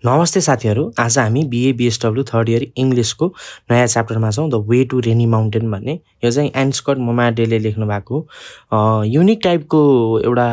नमस्ते साथीहरू, आज हामी बीए बीएसडब्ल्यू थर्ड इयर इंग्लिशको नयाँ च्याप्टरमा छौँ, the way to rainy mountain भन्ने। यो चाहिँ एन्स्कट मोमाडेले लेख्नु भएको युनिक टाइपको एउटा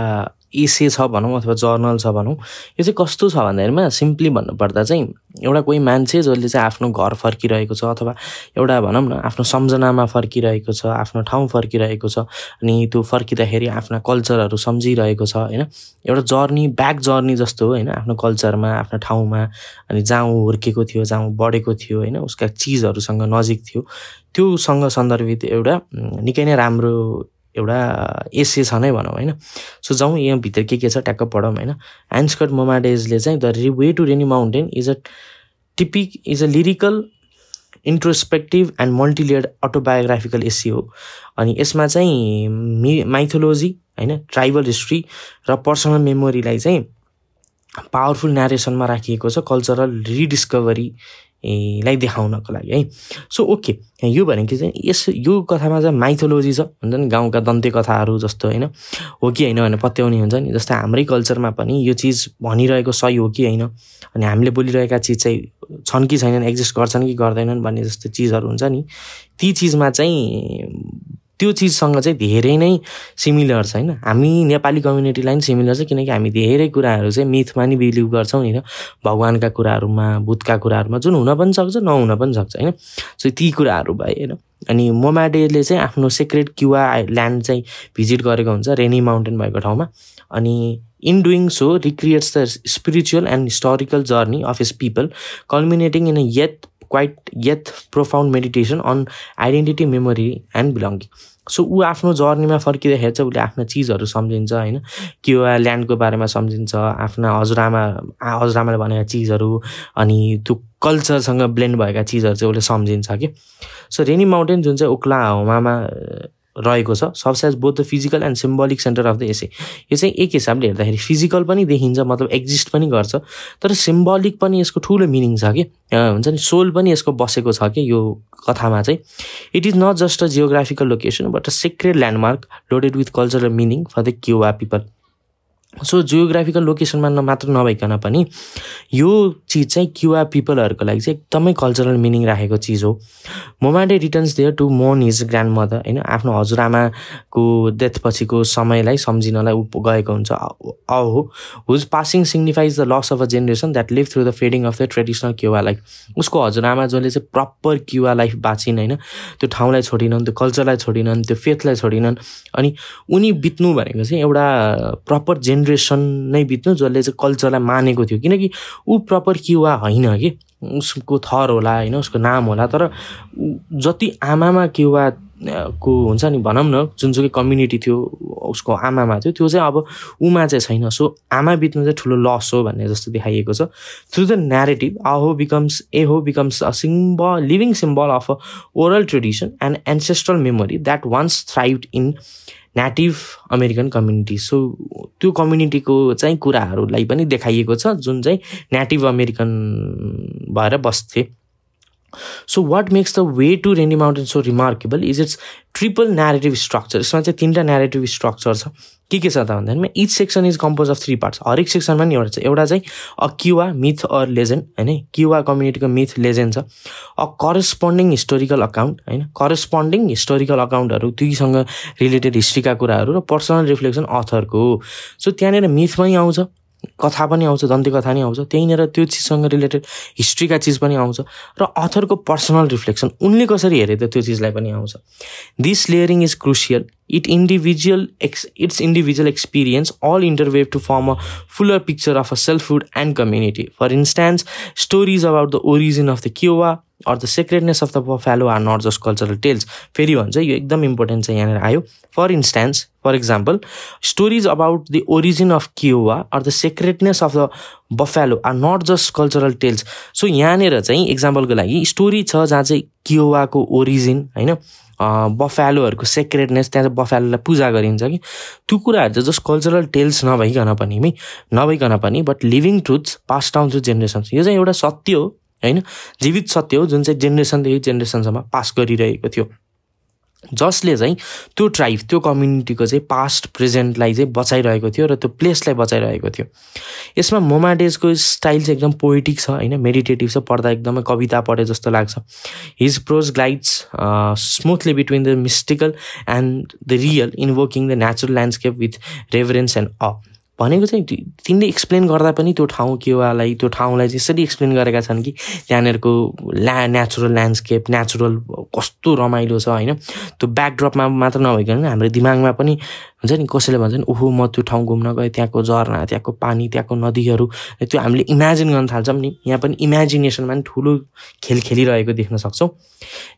एसे छ भनौँ अथवा जर्नल छ भनौँ। यो चाहिँ कस्तो छ भन्दाखेरिमा सिम्पली भन्नुपर्दा चाहिँ एउटा कोही मान्छे जसले चाहिँ आफ्नो घर फर्किरहेको छ अथवा एउटा भनौँ न आफ्नो सम्झनामा फर्किरहेको छ, आफ्नो ठाउँ फर्किरहेको छ, अनि त्यो फर्किँदाखेरि आफ्ना कल्चरहरू सम्झिरहेको छ हैन। एउटा जर्नी, ब्याक जर्नी जस्तो हो हैन, आफ्नो कल्चरमा, आफ्नो ठाउँमा, अनि जहाँ ऊ हुर्केको थियो, जहाँ ऊ बढेको थियो हैन, उसका चिजहरूसँग नजिक थियो, त्योसँग सन्दर्भित एउटा निकै नै राम्रो एउटा एसे छ नै भनौँ हैन। सो जाउँ यहाँ भित्र के छ ट्याक्क पढौँ हैन। एन्स्कट मोमाडेजले चाहिँ the way to rainy Mountain is a lyrical introspective and multilayered autobiographical essay हो। अनि यसमा चाहिँ माइथोलोजी हैन, ट्राइबल हिस्ट्री र पर्सनल मेमोरीलाई चाहिँ पावरफुल न्यारेसनमा राखिएको छ, कल्चरल रिडिस्कभरी लाई देखाउनको लागि है। सो ओके, यो भनेको चाहिँ यो कथामा चाहिँ माइथोलोजी छ, हुन्छ नि, गाउँका दन्ते कथाहरू जस्तो हैन, हो कि होइन भनेर पत्याउने हुन्छ नि। जस्तै हाम्रै कल्चरमा पनि यो चिज भनिरहेको सही हो कि होइन, अनि हामीले बोलिरहेका चिज चाहिँ छन् कि छैनन्, एक्जिस्ट गर्छन् कि गर्दैनन् भन्ने जस्तो चिजहरू हुन्छ नि। ती चिजमा चाहिँ त्यो चिजसँग चाहिँ धेरै नै सिमिलर छ हैन। हामी नेपाली कम्युनिटीलाई पनि सिमिलर छ, किनकि हामी धेरै कुराहरू चाहिँ मिथमा नि बिलिभ गर्छौँ नि, भगवानका कुराहरूमा, भूतका कुराहरूमा, जुन हुन पनि सक्छ नहुन पनि सक्छ हैन। सो ती कुराहरू भए हैन। अनि मोमाडेले चाहिँ आफ्नो सेक्रेट क्युवा ल्यान्ड चाहिँ भिजिट गरेको हुन्छ, रेनी माउन्टेन भएको ठाउँमा। अनि in doing so recreates the spiritual and historical journey of his people, culminating in a yet profound meditation on identity, memory and belonging. So ऊ आफ्नो जर्नीमा फर्किँदाखेरि चाहिँ उसले आफ्ना चिजहरू सम्झिन्छ हैन, क्युवा ल्यान्डको बारेमा सम्झिन्छ, आफ्ना हजुरआमाले भनेका चिजहरू, अनि त्यो कल्चरसँग ब्लेन्ड भएका चिजहरू चाहिँ उसले सम्झिन्छ कि। सो रेनी माउन्टेन जुन चाहिँ ओक्लाहोमामा रहेको छ, serves as both the physical and symbolic centre of the essay. यो चाहिँ एक हिसाबले हेर्दाखेरि फिजिकल पनि देखिन्छ, मतलब एक्जिस्ट पनि गर्छ, तर सिम्बोलिक पनि यसको ठुलो मिनिङ छ कि, हुन्छ नि, सोल पनि यसको बसेको छ कि यो कथामा चाहिँ। It is not just a geographical location but a sacred landmark loaded with cultural meaning for the Kiowa people. So geographical लोकेसनमा मात्र नभइकन पनि यो चिज चाहिँ क्युवा पिपलहरूको लागि चाहिँ एकदमै कल्चरल मिनिङ राखेको चिज हो। Momaday returns there to mourn his grandmother हैन, आफ्नो हजुरआमाको डेथ पछिको समयलाई सम्झिनलाई गएको हुन्छ। हो whose passing signifies the loss of a generation that live through the fading of the traditional Kiowa life. उसको हजुरआमा जसले चाहिँ प्रपर क्युवा लाइफ बाँचिन् हैन, त्यो ठाउँलाई छोडिनन्, त्यो कल्चरलाई छोडिनन्, त्यो फेथलाई छोडिनन्, अनि उनी बित्नु भनेको चाहिँ एउटा प्रपर जेनेरेसन नै बित्नु जसले चाहिँ कल्चरलाई मानेको थियो, किनकि ऊ प्रपर क्युवा होइन कि, उसको थर होला हैन, उसको नाम होला, तर जति आमामा क्युवा को हुन्छ नि, भनौँ न, जुनसुकै कम्युनिटी थियो उसको आमामा थियो, त्यो चाहिँ अब उमा चाहिँ छैन। सो आमा बित्नु चाहिँ ठुलो लस हो भन्ने जस्तो देखाइएको छ। Through the narrative Aho becomes a living symbol of a oral tradition and ancestral memory that once thrived in Native American community. So त्यो कम्युनिटीको चाहिँ कुराहरूलाई पनि देखाइएको छ जुन चाहिँ नेटिभ अमेरिकन भएर बस्थे। So what makes the way to rainy Mountain so remarkable is its triple narrative structure. यसमा चाहिँ 3टा न्यारेटिभ स्ट्रक्चर छ। के छ त भन्दाखेरिमा each section is compose of 3 parts. हरेक सेक्सनमा नि एउटा छ। एउटा चाहिँ a Kiowa myth or legend हैन, क्युवा कम्युनिटीको मिथ लेजेन्ड छ। अ करेस्पोन्डिङ हिस्टोरिकल अकाउन्ट हैन, करेस्पोन्डिङ हिस्टोरिकल अकाउन्टहरू त्योसँग रिलेटेड हिस्ट्रीका कुराहरू र पर्सनल रिफ्लेक्सन अथरको हो। सो त्यहाँनिर मिथ पनि आउँछ, कथा पनि आउँछ, दन्ते कथा नि आउँछ, त्यहीँनिर त्यो चिजसँग रिलेटेड हिस्ट्रीका चिज पनि आउँछ, र अथरको पर्सनल रिफ्लेक्सन उनले कसरी हेरे त त्यो चिजलाई पनि आउँछ। This layering is crucial. Its individual experience all interweave to form a fuller picture of a selfhood and community. For instance, stories about the origin of the Kiowa or the sacredness of the buffalo are not just cultural tales. फेरि भन्छ यो एकदम important छ यहाँनिर आयो। For example, stories about the origin of Kiowa or the sacredness of the buffalo are not just cultural tales. So यहाँनिर चाहिँ एक्जाम्पलको लागि स्टोरी छ जहाँ चाहिँ कियोवाको ओरिजिन हैन, बफेलोहरूको सेक्रेडनेस, त्यहाँ चाहिँ बफेलोलाई पूजा गरिन्छ कि, त्यो कुराहरू चाहिँ जस्ट कल्चरल टेल्स नभइकन पनि but living truths pass down through generations. यो चाहिँ एउटा सत्य हो हैन, जीवित सत्य हो जुन चाहिँ जेनेरेसनदेखि जेनेरेसनसम्म पास गरिरहेको थियो। जसले चाहिँ त्यो ट्राइब त्यो कम्युनिटीको चाहिँ पास्ट प्रेजेन्टलाई चाहिँ बचाइरहेको थियो र त्यो प्लेसलाई बचाइरहेको थियो। यसमा मोमाडेजको स्टाइल चाहिँ एकदम पोइटिक छ होइन, मेडिटेटिभ छ, पढ्दा एकदमै कविता पढे जस्तो लाग्छ। His prose glides smoothly between the mystical and the real, invoking the natural landscape with reverence and a. भनेको चाहिँ तिनले एक्सप्लेन गर्दा पनि त्यो ठाउँ के वालाई त्यो ठाउँलाई चाहिँ यसरी एक्सप्लेन गरेका छन् कि त्यहाँनिरको नेचुरल ल्यान्डस्केप, नेचुरल कस्तो रमाइलो छ होइन। त्यो ब्याकड्रपमा मात्र नभइकन हाम्रो दिमागमा पनि हुन्छ नि, कसैले भन्छ नि ओहो म त्यो ठाउँ घुम्न गएँ, त्यहाँको झरना, त्यहाँको पानी, त्यहाँको नदीहरू, त्यो हामीले इमेजिन गर्न थाल्छौँ नि। यहाँ पनि इमेजिनेसनमा पनि ठुलो खेल खेलिरहेको देख्न सक्छौँ।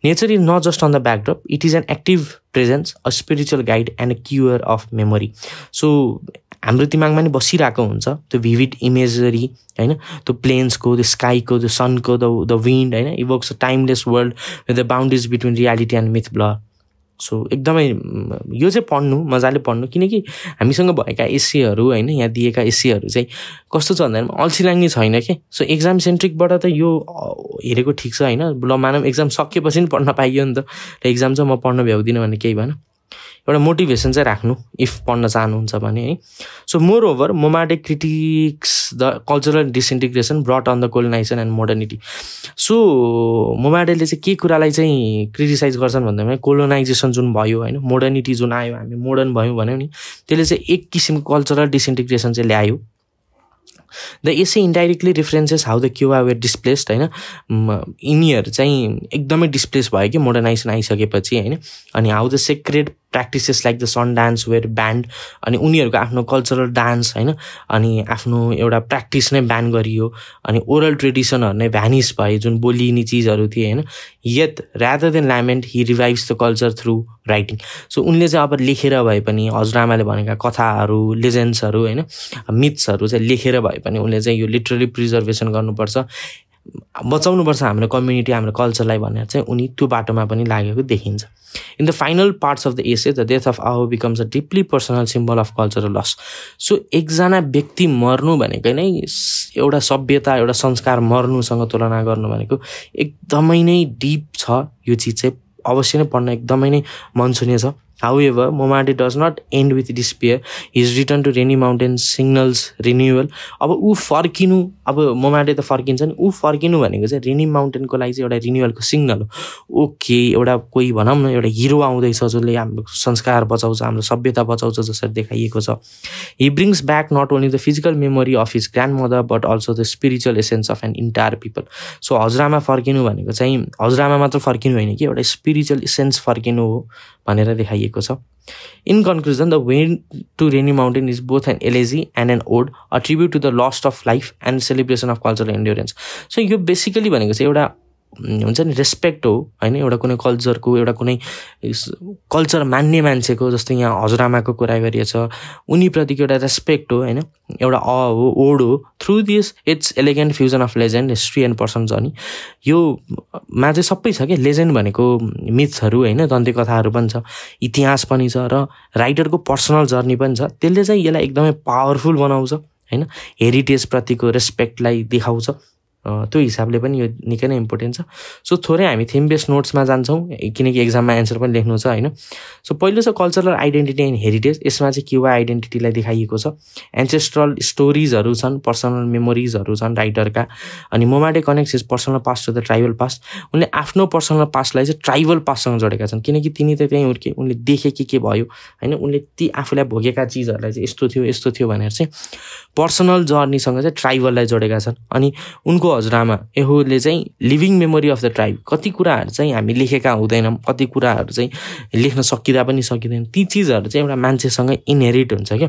Nature is not just on the backdrop, it is an active presence, a spiritual guide and a cure of memory. So हाम्रो दिमागमा नि बसिरहेको हुन्छ त्यो भिभिड इमेजरी होइन, त्यो प्लेन्सको, त्यो स्काईको, त्यो सनको, द विन्ड होइन, evokes a timeless world with the boundaries between reality and myth blur. So एकदमै यो चाहिँ पढ्नु, मजाले पढ्नु, किनकि हामीसँग भएका एसेहरू होइन, यहाँ दिएका एसेहरू चाहिँ कस्तो छ भन्दा अल्छी लाग्ने छैन कि। सो एक्जाम सेन्ट्रिकबाट त यो हेरेको ठिक छ होइन, ल मानव एक्जाम सकेपछि पनि पढ्न पाइयो नि त, र एक्जाम चाहिँ म पढ्न भ्याउँदिनँ भन्ने केही भएन, एउटा मोटिभेसन चाहिँ राख्नु इफ पढ्न चाहनुहुन्छ भने है। So moreover Momaday critics the cultural disintegration brought on the colonisation and modernity. So मोमाडेले चाहिँ के कुरालाई चाहिँ क्रिटिसाइज गर्छन् भन्दा कोलोनाइजेसन जुन भयो होइन, मोडर्निटी जुन आयो, हामी मोडर्न भयौँ भन्यो नि, त्यसले चाहिँ एक किसिमको कल्चरल डिसइन्टिग्रेसन चाहिँ ल्यायो। The essay indirectly references how the Kiowa were displaced होइन, यिनीहरू चाहिँ एकदमै डिस्प्लेस भयो कि मोडर्नाइजेसन आइसकेपछि होइन। अनि how the sacred practices like the sun dance were banned, अनि उनीहरूको आफ्नो कल्चरल डान्स होइन, अनि आफ्नो एउटा प्र्याक्टिस नै ब्यान गरियो, अनि ओरल ट्रेडिसनहरू नै भ्यानिस भए जुन बोलिने चिजहरू थिए होइन। Yet rather than lament he revives the culture through writing. So उनले चाहिँ अब लेखेर भए पनि हजुरआमाले भनेका कथाहरू, लेजेन्ड्सहरू होइन, मिथ्सहरू चाहिँ लेखेर भए पनि उनले चाहिँ यो लिटरली प्रिजर्भेसन गर्नुपर्छ, बचाउनुपर्छ हाम्रो कम्युनिटी, हाम्रो कल्चरलाई भनेर चाहिँ उनी त्यो बाटोमा पनि लागेको देखिन्छ। In the final parts of the essay the death of Aho becomes a deeply personal symbol of cultural loss. So एकजना व्यक्ति मर्नु भनेकै नै एउटा सभ्यता, एउटा संस्कार मर्नुसँग तुलना गर्नु भनेको एकदमै नै डिप छ। यो चिज चाहिँ अवश्य नै पढ्न एकदमै नै मन छुने छ। However, Momade does not end with despair. His return to Rainy Mountain signals renewal. अब ऊ फर्किनु, अब मोमाडे त फर्किन्छ नि, ऊ फर्किनु भनेको चाहिँ रेनी माउन्टेनको लागि चाहिँ एउटा रिन्युअलको सिग्नल हो। ओके, एउटा कोही भनौँ न एउटा हिरो आउँदैछ जसले हाम्रो संस्कार बचाउँछ, हाम्रो सभ्यता बचाउँछ जसरी देखाइएको छ। He brings back not only the physical memory of his grandmother but also the spiritual essence of an entire people. So हजुरआमा फर्किनु भनेको चाहिँ हजुरआमा मात्र फर्किनु होइन कि एउटा स्पिरिचुअल एसेन्स फर्किनु हो भनेर देखाइएको छ। In conclusion, the way to Rainy Mountain is both an elegy and an ode, a tribute to the loss of life and celebration of cultural endurance. So यो बेसिकली भनेको चाहिँ एउटा हुन्छ नि रेस्पेक्ट हो हैन, एउटा कुनै कल्चरको, एउटा कुनै कल्चर मान्ने मान्छेको, जस्तै यहाँ हजुरआमाको कुरा गरिएछ, उनीप्रतिको एउटा रेस्पेक्ट हो हैन, एउटा हो, ओड हो। Through this it's elegant fusion of legend, history and person journey. यो मा चाहिँ सबै छ क्या, लेजेन्ड भनेको मिथ्सहरू हैन, दन्ते कथाहरू पनि छ, इतिहास पनि छ, र राइटरको पर्सनल जर्नी पनि छ। त्यसले चाहिँ यसलाई एकदमै पावरफुल बनाउँछ हैन, हेरिटेज प्रतिको रेस्पेक्टलाई देखाउँछ। त्यो हिसाबले पनि यो निकै नै इम्पोर्टेन्ट छ। सो थोरै हामी थीम बेस्ड नोट्समा जान्छौँ किनकि एक्जाममा एन्सर पनि लेख्नु छ हैन। सो पहिलो छ कल्चरल आइडेन्टिटी एन्ड हेरिटेज। यसमा चाहिँ क्युबा आइडेन्टिटीलाई देखाइएको छ। एन्सेस्ट्रल स्टोरिजहरू छन्, पर्सनल मेमोरिजहरू छन् राइटरका। अनि Momaday connects his personal past to the tribal past. उनले आफ्नो पर्सनल पास्टलाई चाहिँ ट्राइबल पास्टसँग जोडेका छन्, किनकि तिनी त त्यहीँ हुर्के, उनले देखे के भयो हैन, उनले ती आफूलाई भोगेका चिजहरूलाई चाहिँ यस्तो थियो भनेर चाहिँ पर्सनल जर्नीसँग चाहिँ ट्राइबललाई जोडेका छन्। अनि उनको हजुरआमा एहोले चाहिँ living memory of the tribe, कति कुराहरू चाहिँ हामी लेखेका हुँदैनौँ, कति कुराहरू चाहिँ लेख्न सकिँदा पनि सकिँदैन, ती चिजहरू चाहिँ एउटा मान्छेसँग इनहेरिट हुन्छ क्या।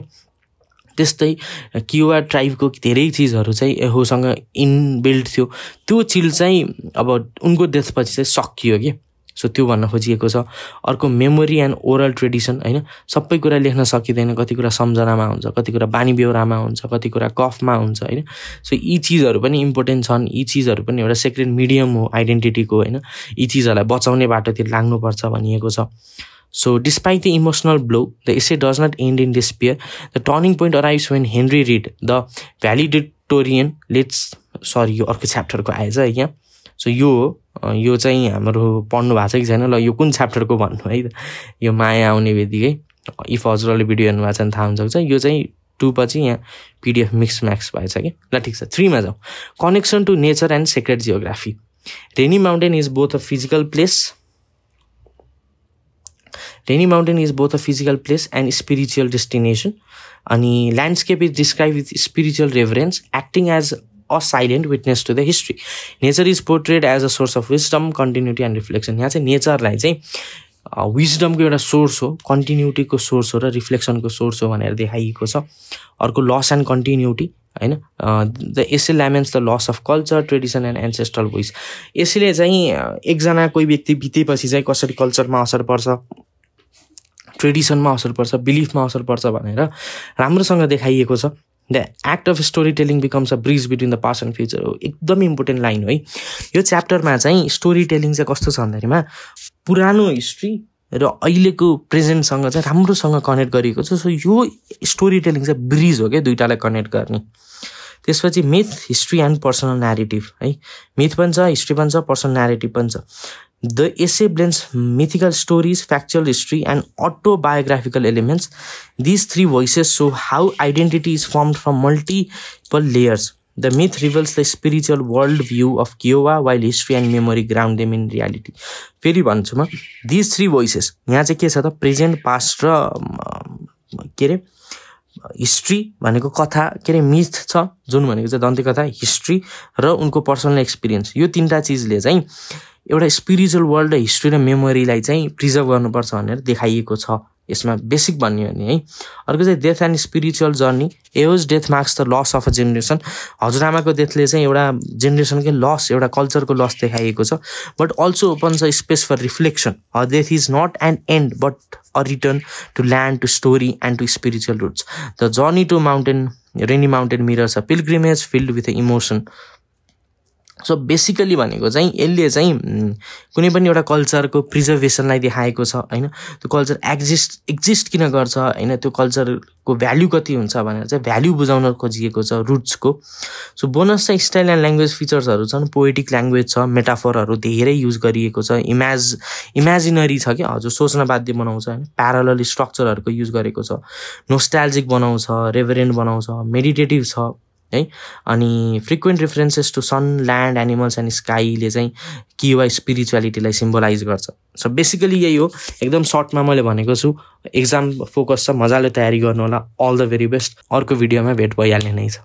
त्यस्तै क्युबा ट्राइबको धेरै चिजहरू चाहिँ एहोसँग इनबिल्ड थियो, त्यो चिज चाहिँ अब उनको डेथपछि चाहिँ सकियो कि। सो त्यो भन्न खोजिएको छ। अर्को मेमोरी एन्ड ओरल ट्रेडिसन हैन, सबै कुरा लेख्न सकिँदैन, कति कुरा सम्झनामा हुन्छ, कति कुरा बानी बेहोरामा हुन्छ, कति कुरा कफमा हुन्छ हैन। सो यी चिजहरू पनि इम्पोर्टेन्ट छन्, यी चिजहरू पनि एउटा सेक्रेट मिडियम हो आइडेन्टिटीको हैन, यी चिजहरूलाई बचाउने बाटोतिर लाग्नुपर्छ भनिएको छ। So despite the emotional blow, the essay does not end in despair. The turning point arrives when Henry Reed, the valedictorian, यो अर्को च्याप्टरको आएछ यहाँ। सो यो चाहिँ हाम्रो पढ्नु भएको छ कि छैन, ल यो कुन च्याप्टरको भन्नु है त। यो माया आउने बित्तिकै इफ हजुरहरूले भिडियो हेर्नु भएको छ भने थाहा हुनसक्छ। यो चाहिँ 2 पछि यहाँ PDF मिक्स म्याक्स भएछ कि। ल ठिक छ, 3 मा जाउँ। Connection to nature and sacred geography. Rainy Mountain is both a physical place and spiritual destination. अनि landscape is describe with spiritual reverence acting as a silent witness to the history. Nature is portrayed as a source of wisdom, continuity and reflection. यहाँ चाहिँ नेचरलाई चाहिँ विजडमको एउटा source हो, कन्टिन्युटीको source हो र रिफ्लेक्सनको source हो भनेर देखाइएको छ। अर्को लस एन्ड कन्टिन्युटी हैन। The essay laments the loss of culture, tradition and ancestral voice. यसले चाहिँ एकजना कोही व्यक्ति बितेपछि चाहिँ कसरी कल्चरमा असर पर्छ, ट्रेडिसनमा असर पर्छ, बिलिफमा असर पर्छ भनेर राम्रोसँग देखाइएको छ। The act of story telling becomes a bridge between the past and future हो, एकदम इम्पोर्टेन्ट लाइन हो है। यो च्याप्टरमा चाहिँ स्टोरी टेलिङ चाहिँ कस्तो छ भन्दाखेरिमा पुरानो हिस्ट्री र अहिलेको प्रेजेन्टसँग चाहिँ राम्रोसँग कनेक्ट गरिएको छ। सो यो स्टोरी टेलिङ चाहिँ ब्रिज हो क्या दुईटालाई कनेक्ट गर्ने। त्यसपछि myth, history and personal narrative है। मिथ पनि छ, हिस्ट्री पनि छ, पर्सनल न्यारेटिभ पनि छ। The essay blends mythical stories, factual history, and autobiographical elements. These 3 voices show how identity is formed from multiple layers. The myth reveals the spiritual world view of Kiowa, while history and memory ground them in reality. फेरि भन्छु म, these 3 voices यहाँ चाहिँ के छ त, present, past र के अरे हिस्ट्री भनेको कथा, के अरे मिथ छ जुन भनेको चाहिँ दन्ते कथा, हिस्ट्री र उनको पर्सनल एक्सपिरियन्स। यो 3टा चिजले चाहिँ एउटा स्पिरिचुअल वर्ल्ड र हिस्ट्री र मेमोरीलाई चाहिँ प्रिजर्भ गर्नुपर्छ भनेर देखाइएको छ यसमा बेसिक भन्यो भने है। अर्को चाहिँ death and spiritual journey. As death marks the loss of a generation. हजुरआमाको डेथले चाहिँ एउटा जेनेरेसनकै लस, एउटा कल्चरको लस देखाइएको छ। But also opens a space for reflection. Her death is not an end but a return to land, to story and to spiritual roots. The journey to mountain, Rainy Mountain mirrors a pilgrimage filled with emotion. So basically भनेको चाहिँ यसले चाहिँ कुनै पनि एउटा कल्चरको प्रिजर्भेसनलाई देखाएको छ हैन। त्यो कल्चर एक्जिस्ट किन गर्छ हैन, त्यो कल्चरको भ्याल्यु कति हुन्छ भनेर चाहिँ भ्याल्यु बुझाउन खोजिएको छ रुट्सको। सो बोनस चाहिँ स्टाइल एन्ड ल्याङ्ग्वेज फिचर्सहरू छन्, पोएटिक ल्याङ्ग्वेज छ, मेटाफोरहरू धेरै युज गरिएको छ, इमेजिनरी छ कि हजुर सोच्न बाध्य बनाउँछ हैन, प्यारलल स्ट्रक्चरहरूको युज गरेको छ, नोस्टाल्जिक बनाउँछ, रेभरेन्ट बनाउँछ, मेडिटेटिभ छ है। अनि frequent references to sun, land, animals and स्काईले चाहिँ किवा स्पिरिचुअलिटीलाई सिम्बलाइज गर्छ। सो बेसिकली यही हो, एकदम सर्टमा मैले भनेको छु। एक्जाम फोकस छ, मजाले तयारी गर्नु होला। All the very best. अर्को भिडियोमा भेट भइहाल्ने नै छ।